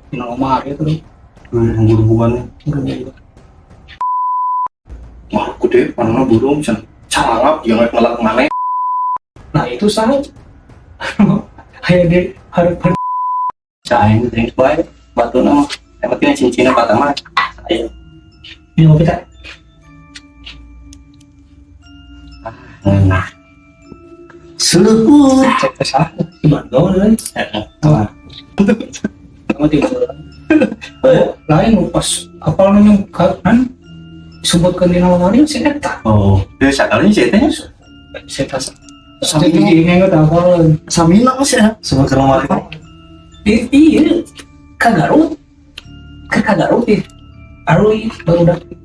Di lemari itu dong. Hubungannya. Buru-buru. Wah, gede, mana burung, can calangap, yang ngelak mana? Nah, itu saya kayak di harapan. Caing, teh bae, batu nama. Yang penting cincinnya patah mah. Ayo. Ini mau kita. Nah. Selebut. Cek ke sana di Bandung deh. Wah. Kamu tidur. Oh, lain pas apa namanya kan sebutkan di lemari si eta. Oh, dia sakalinya sih teh. Si eta sampai di ini nggak tahu. Samina mas ya. Sebut ke lemari. Iya, ke Garut, ke Garut ya. Arui baru datang.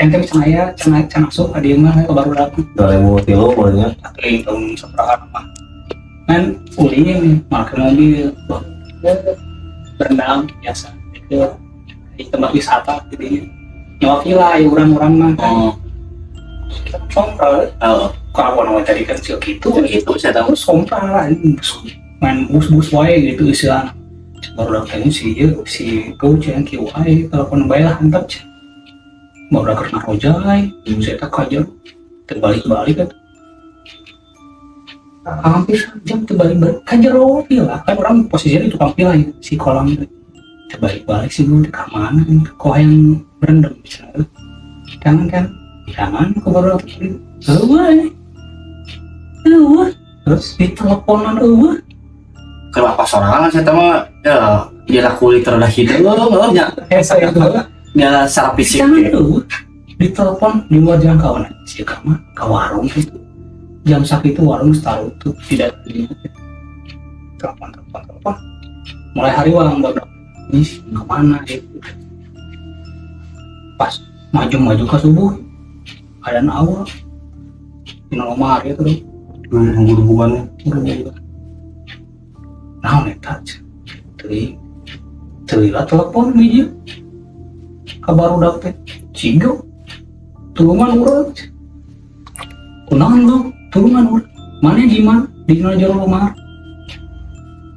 Ente cenaya cenah cenah masuk ka dieu mah ke baru datang. 2003 bolehnya. Atau tahun sabaraha mah kan ulin make mobil berendam biasa ke di tempat wisata jadinya nyawa villa ya orang-orang mah kan. Oh, kita sompral. Oh. Kalau nama tadi kan sih gitu. Itu saya tahu. Terus sompral lah, main bus-bus wae gitu istilah. Baru datang si ieu si coach yang kieu wae telepon bae lah hantap cen. Baru keur narojai saya tak kajar terbalik-balik kan hampir jam terbalik-balik kan jero villa kan orang posisinya di tukang villa ya, si kolam itu terbalik-balik sih gue ke mana kok yang berendam misalnya jangan kan jangan ke baru eueuh eueuh. Terus di teleponan eueuh. Kenapa sorangan saya mah ya dia kulit terendah hidup nya. Ya saya itu. Dia secara fisik jangan ya. Eueuh di telepon di luar jangkauan si mah ke warung itu jam sakitu warung setaruh tuh tidak telepon telepon telepon mulai hari walang baru ini kemana gitu pas maju-maju ke subuh ada awal di lemari itu dong. Hubungannya. Buru-buru. Nah, eta teuing teuing lah telepon hiji ka barudak teh cigo tulungan urang kunaon lu tulungan urang mana di mana di mana jero lemari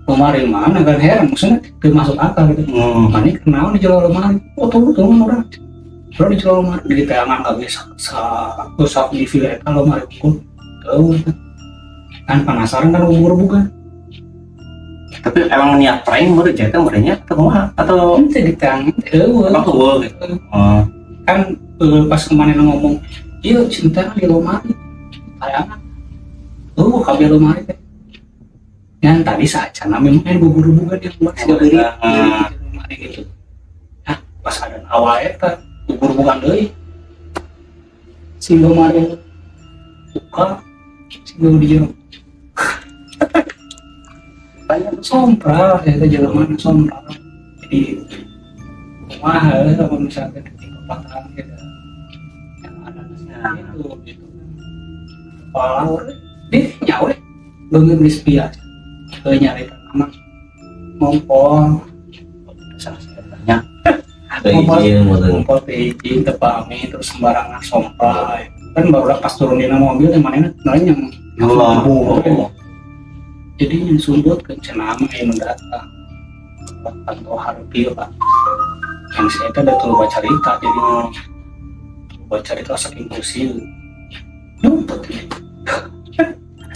lemari mana kan heran maksudnya teu masuk akal gitu. Mana kenaon di jero lemari oh tolong tulungan urang urang di jero lemari di teangan kabeh sa sa di villa eta lemari unggul teu kan penasaran kan ubur-bukan. Tapi emang niat prank baru jadi merenya atau kumaha atau ente di teangan eueuh. Emang eueuh gitu. Oh. Kan pas kemarin ngomong iya cinta di lemari tayangan oh kabeh lemari teh yang tadi saja nah memang kan bubur-buburan dia keluar si beri di lemari gitu nah pas ada awal eta bubur-buburan deui si lemari buka si di jero Banyak sompral ya itu jelema sompral jadi kumaha kalau misalkan di pepatahan gitu yang ada itu gitu kepala urang dia nyawe beungeut geus biasa teu nyari tanaman ngompol. Salah saya tanya. Ngompol. Izin meureun. Ngompol teu izin teu pamit terus sembarangan sompral kan baru pas turun dina mobil yang mana nanya yang Allah. Oh. Jadi yang sumbut ke cenama yang mendatang pantau harpi lah yang saya itu ada tuh baca cerita jadi baca cerita saking pusing nyumpet ini.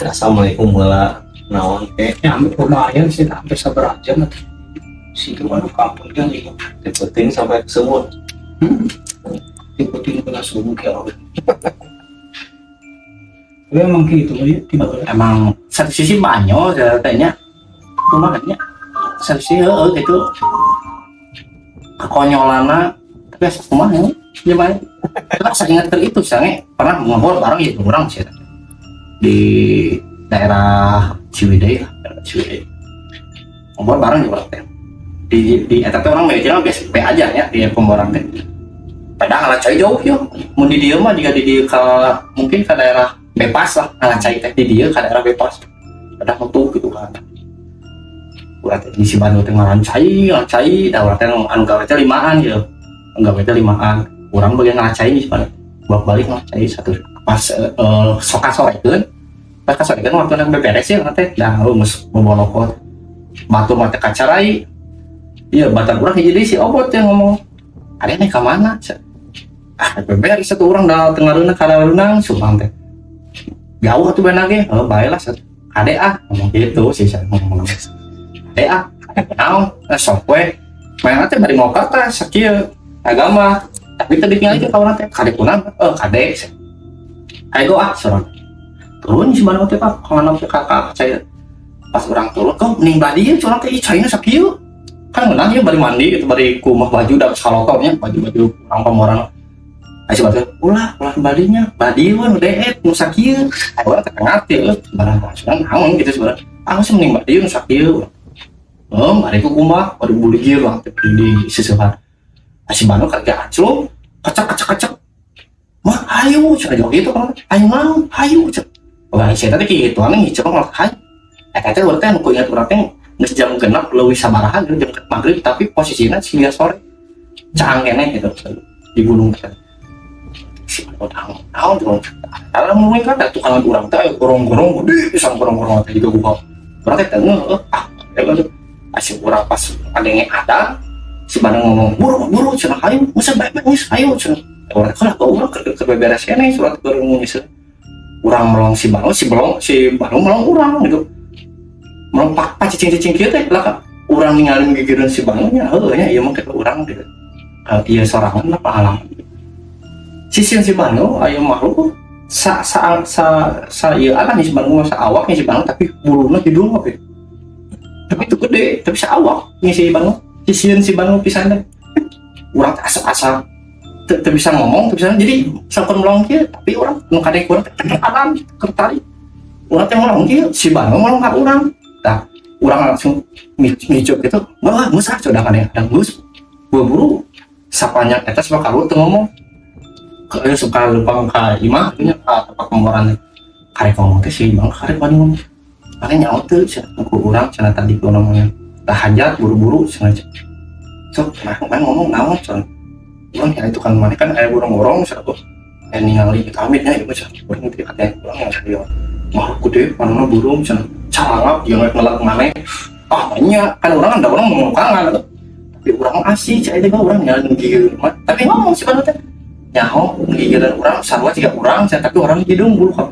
Assalamualaikum heula naon teh. Ya hampir lumayan sih hampir sabaraha jam atau situ kan kampung kan gitu. Diputing sampai ke semut. Diputing ke subuh kayak tapi emang gitu ya tidak boleh. Emang satu sisi banyak katanya kumaha nya satu sisi heeh gitu kekonyolanna tapi asa kumaha nya gimana tapi asa ingat ke itu sange pernah ngobrol bareng ya orang sih di daerah Ciwidey lah daerah Ciwidey ngobrol bareng ya orang teh di eta teh orang manajemen biasa pe aja ya di pemboran teh pada ngalah cai jauh yo mun di dieu mah jika di dieu ke mungkin ke daerah bebas lah ngalah cai teh di dieu ke daerah bebas pada metu gitu kan urang teh di si Bandung teh ngalancai ngalancai da urang teh anu gawe teh limaan gitu anu gawe teh limaan urang bagian ngalancai di si Bandung bolak-balik ngalancai satu pas sok kasorekeun pas kasorekeun waktu nang beberes ya urang teh dah geus bobolokot batur mah teh kacarai. Iya, batan urang jadi si Obot yang ngomong. Ada nih ke mana? Ah, beberes satu orang dah tengah renang kada renang sumpah teh. Jauh tuh benar ge. Oh, bae lah satu. Kade ah ngomong gitu sih saya ngomong. Kade ah, naon? Eh, sok we. Main teh bari mau kertas sakieu agama. Tapi tadi tinggal ka urang teh kade kunaon? Eh, kade. Ayo ah, sorang. Turun si mana teh Pak, kemana teh kakak saya pas urang turun kok ning badi ieu curang teh ih caina sakieu kan ngeunah ieu bari mandi gitu bari kumah baju da salotongnya baju-baju urang pamoran. Ayo coba ulah ulah badinya badi we nu deet nu sakieu. Ayo urang teh ngarti euy barang maksudna naon gitu sebenarnya. Ah sih mending badi nu sakieu. Oh, bari ku kumaha bari buligir lah teh di seusehan. Si Banu kerja aclung kecek kecek kecek mah hayu cenah jauh gitu kan hayu naon hayu cenah. Wah, saya tadi kitu aneh ngicep mah hayu. Eta teh urang teh anu ingat urang teh geus jam 6 leuwih sabaraha gitu jam maghrib tapi posisinya siga sore. Caang keneh gitu di gunung teh. Si Banu naon naon tuh. Karena mungkin kan tukang urang teh aya gorong-gorong gede pisan gorong-gorong teh juga gua. Urang teh teu ngeuh ah ya gitu. Asik urang pas adenge ada si Banu ngomong buru buru cenah hayu geus bae bae geus hayu cenah. Urang teh lah urang keur beberes keneh surat keur geus urang melong si Banu si belong si Banu melong urang gitu melong pak pak cicing-cicing kieu teh lah urang ninggalin gigireun si Banu nya heueuh nya ieu mah kitu urang gitu. Ieu sorangan lah pengalaman sisian si Banu aya makhluk sa sa sa sa ieu alah si Banu sa awak si Banu tapi buluna hidung apa tapi itu gede tapi sa awak si Banu sisian si Banu pisan teh urang teh asa-asa teu bisa ngomong teu bisa jadi sampun melong kieu tapi urang nu kadek urang teh alam tertarik urang teh melong kieu si Banu melong ka urang tah urang langsung ngicup gitu wah geus ah sudah kadang kadang geus buru sapanjang eta sebab kalau teu ngomong ke suka lupa ka imah nya ka tempat pemoran karek ngomong teh si Bang karek wani ngomong paling nyawa teu cenah ku urang cenah tadi ku ngomongnya tah hajat buru-buru cenah sok nah kan ngomong naon cenah urang ya itu kan mana kan aya gorong-gorong cenah tuh aya ningali kita amitnya ieu cenah urang teh katanya urang yang dia makhluk gede panona burung cenah calangap dia ngelak maneh ah banyak kan urang kan da urang ngomong kangen tuh tapi urang asih cai teh urang nyalan gigil mah tapi ngomong si Banu teh nyaho gigilan urang sarua jiga urang cenah tapi urang hidung bulu kan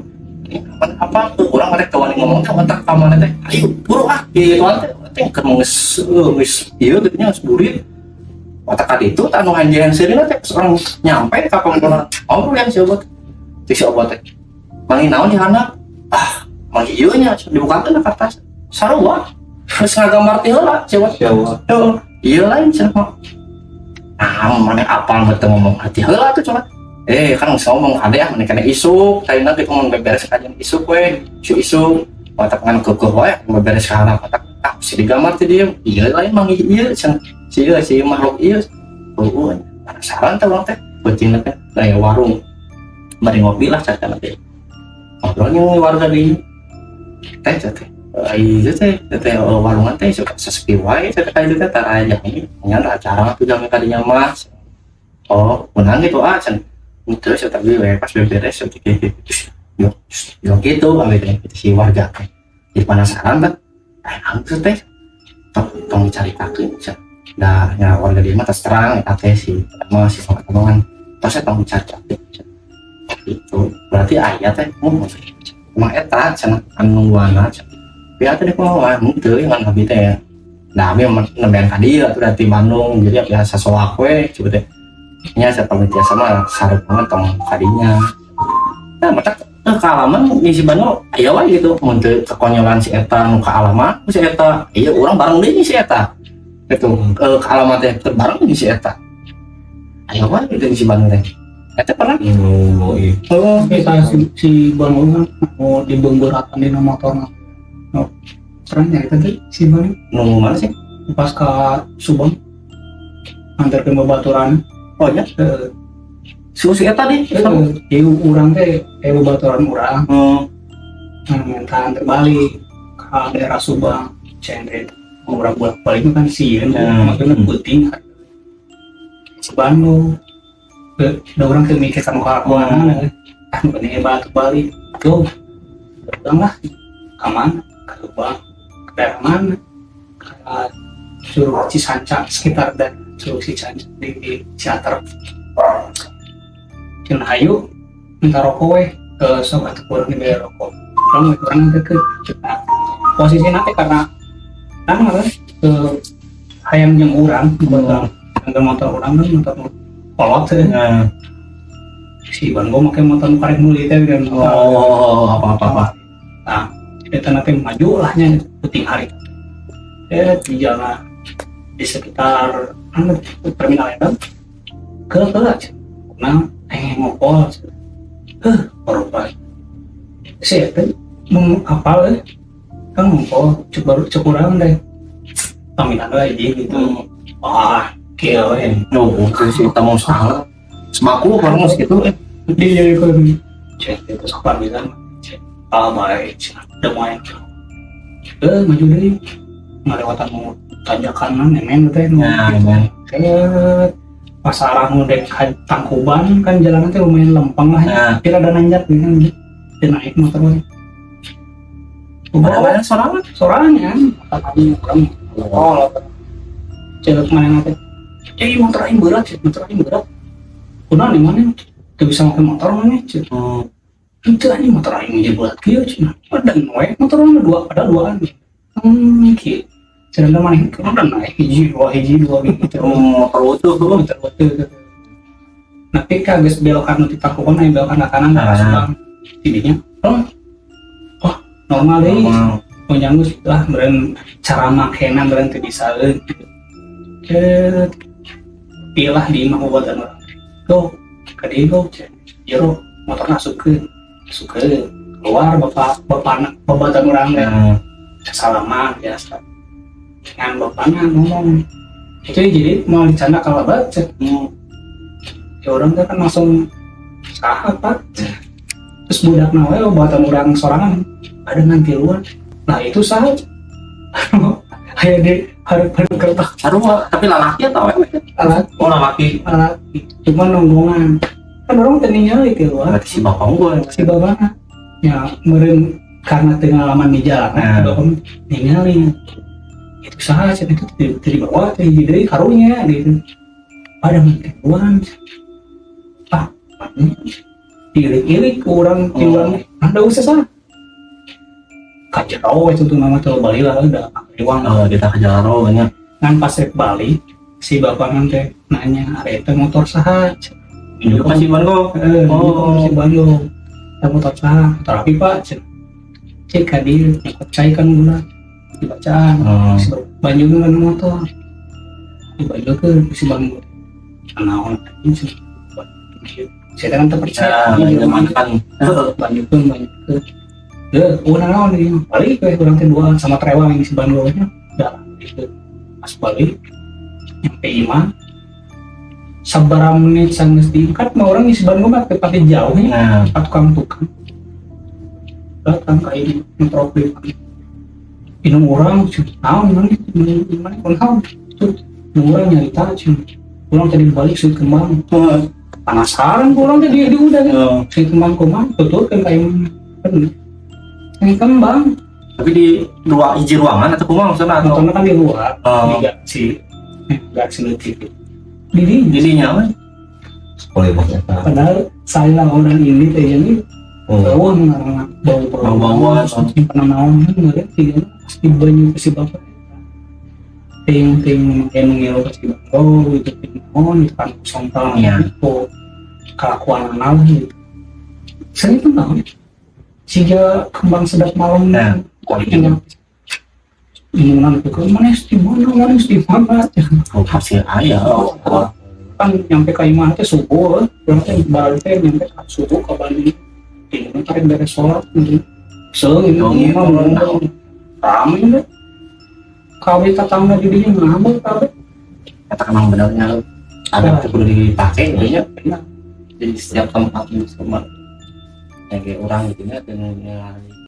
apa apa tuh urang rek teu wani ngomong teh otak ka mana teh ayo buru ah gitu teh teh keur geus geus ieu gitu nya geus burit otak ka ditu tah anu hanjeun seurina teh pas urang nyampe ka pangkolan ngobrol yang si Obot cek si Obot teh mangi naon di handap ah mangi ieu nya dibukakeun kertas sarua geus ngagambar ti heula si Obot. Siapa? Heeh, iya lain cenah mah. Nah, mana apal teu ngomong hati heula tuh coba. Eh, kan geus ngomong kade ah maneh kana isuk, tadina ge ngomong beberes kajian isuk we, si isuk. Otak ngan keukeuh wae beberes ka harap otak ah si digambar teh dia. Iya lain mangi ieu cenah. Si ieu si makhluk ieu. Oh, penasaran teh urang teh. Beutingna teh aya warung. Bari ngopi lah cacan teh. Ngobrol jeung warga di teh teh. Ai teh teh warungan teh suka sesepi wae teh ka itu teh tara jami nya acara tuh jami kadinya mah. Oh, menang gitu ah cenah. Terus ya tapi we pas beberes ya gitu. Yo, yo gitu ambil teh si warga teh. Jadi penasaran teh. Eh, angker teh. Tong tong dicaritakeun cenah. Da nya warga di mah tos terang eta teh si mah si teman tos tong dicaritakeun cenah. Gitu. Berarti aya teh oh emang eta cenah anu wana cenah. Biar teh kumaha henteu ngan abi teh. Nah, abi nembean ka dieu atuh dari Bandung jadi biasa soak we coba teh. Nya sapami tiasa mah sarep banget tong kadinya. Nah, mata kaalaman di si Bandung aya wae gitu mun teu kekonyolan si eta nu kaalaman si eta iya urang bareng deui si eta gitu kaalaman teh teu bareng deui si eta aya wae gitu di si Bandung teh eta pernah. Oh, iya. Oh. Tapi saya si Bandung kan mau dibeungbeuratan dina motorna. Oh, pernah nyarita teh si Bandung Nu mana sih? Pas ke Subang antarkeun babaturan. Oh ya. Eh, si eta deh. Jadi urang teh babaturan urang minta antar balik ke daerah Subang cendre urang bolak balik kan sieun maksudnya penting si Bandung da urang teh mikir sama kelakuan ah nu penting batu balik tuh urang lah ke mana ke Subang ke daerah mana ke Curug Cisanca, sekitar dan Curug Cisanca di Ciater. Cenah hayu minta rokok weh ke sok atuh kurang dibeli rokok. Urang urang ke nah, posisi nanti karena kan apa ke hayang jeung urang buat orang motor urang kan motor kolot teh. Nah. Si Iwan gua make motor nu karek meuli teh kan. Oh, apa apa apa. Nah, eta nanti maju lah nya puting hari di jalan di sekitar anu terminal eta ke aja nah ngompol baru si eta mau apal kan ngompol cek baru cek urang deh pamitan lagi gitu. Wah, kieu we. Oh, si kita mau salah. Semaku kalau mau segitu eh. Dia jadi cek itu sopan bisa cek ah baik cek udah main maju deui ngalewatan mau tanjakan nemen teh nu Nah, nemen. Set pas arah nu dek ka Tangkuban kan jalanan teh lumayan lempeng lah ya. Nah. Tapi rada nanjak gitu kan dia naik motor we. Ada mana sorangan? Sorangan katanya urang oh cek mana teh motor aing berat cek motor aing berat kunaon nih mana teu bisa make motor mana cek. Itu anjing motor aing jadi berat kieu cenah. Padahal we motor urang dua padahal duaan. Kieu. Cenah maneh udah naik hiji dua gitu. Motor utuh tuh. Motor utuh. Tapi kages belokan nu ti Tangkuban aya belokan ke kanan ke Ah. Subang. Tidinya oh, wah normal deui. Normal. Oh janggus lah meureun cara makena meureun teu bisa euy. Pilah di imah obatan urang. Go ka dieu go cek. Jero motor asupkeun. Asupkeun. Keluar bapak bapana babatan urang teh. Nah, Salaman biasa. Dengan bapaknya ngomong itu jadi mau dicanda kalau baca ya orang teh kan langsung saha pak terus budak nawe buatan orang sorangan ada nanti luar nah itu saha aya di hareup hareup kertas. Sarua, tapi lalaki atau awewe? Alat. Oh, lalaki. Alat cuma nonggongan kan orang teu ningali ti luar. Berarti si bapak gua. Si bapakna ya meureun karena pengalaman di jalan. Nah. Bapak ningali itu saha cenah itu teu dibawa teh hiji deui karunya gitu pada tiluan ah ilik-ilik ke urang tiluan ada usah sah kajero itu tuh nama tuh bali lah udah iwang. Oh, kita ke Jaro banyak. Kan pas rek balik si bapak nanti nanya ari eta motor saha. Itu pasti Banggo. Oh, si Bandung. Eta motor saha? Motor abi pak cenah. Cek ka dieu nyokot cai kan gula dibacaan. Si Banjung kan motor dibanjungkeun si Bandung naon anjing cenah. Saya kan terpercaya. Nah, Iya, zaman kan. Banjungkeun banjungkeun urang naon ieu balik we urang teh dua sama trewang yang si Bandung nya dah gitu pas balik nyampe imah sabaraha menit sanggeus diangkat mah orang si Bandung mah teu pati jauh nya. Nah, Tukang-tukang datang ka ini ngetrok di indung urang cenah naon mana mana kunaon tuh indung urang nyarita cenah urang tadi balik seuit kembang penasaran ku urang teh di udah gitu seuit kembang kumaha tuturkeun ka imah kan ini kembang. Tapi di dua hiji ruangan atau kumaha maksudnya atau motornya kan di luar. Oh. Di garasi garasi leutik di dinya. Jadinya we. Boleh banget. Padahal saya orang ini teh ini bau ngarana bau. Bau-bauan. Simpenan naon kan meureun tiga pasti banyu ke si bapak ting ting kayak ngilu ke si bapak gitu ting naon gitu kan sompal gitu kelakuan lah gitu saya itu naon siga kembang sedap malam. Nah. Yang minuman itu ke mana di mana mana di mana. Oh, pasti aya. Oh. Kan nyampe ke imah teh subuh urang teh balik teh nyampe ke subuh ke Bandung di tarik beres sholat gitu seung ini Dongeng, mah ngomong rame deh kabeh tatangga di dinya ngambek kabeh. Kata emang benernya ada Nah. kudu dipakai gitu nya. Nah. Di setiap tempat gitu sama kayak orang gitu nya dengan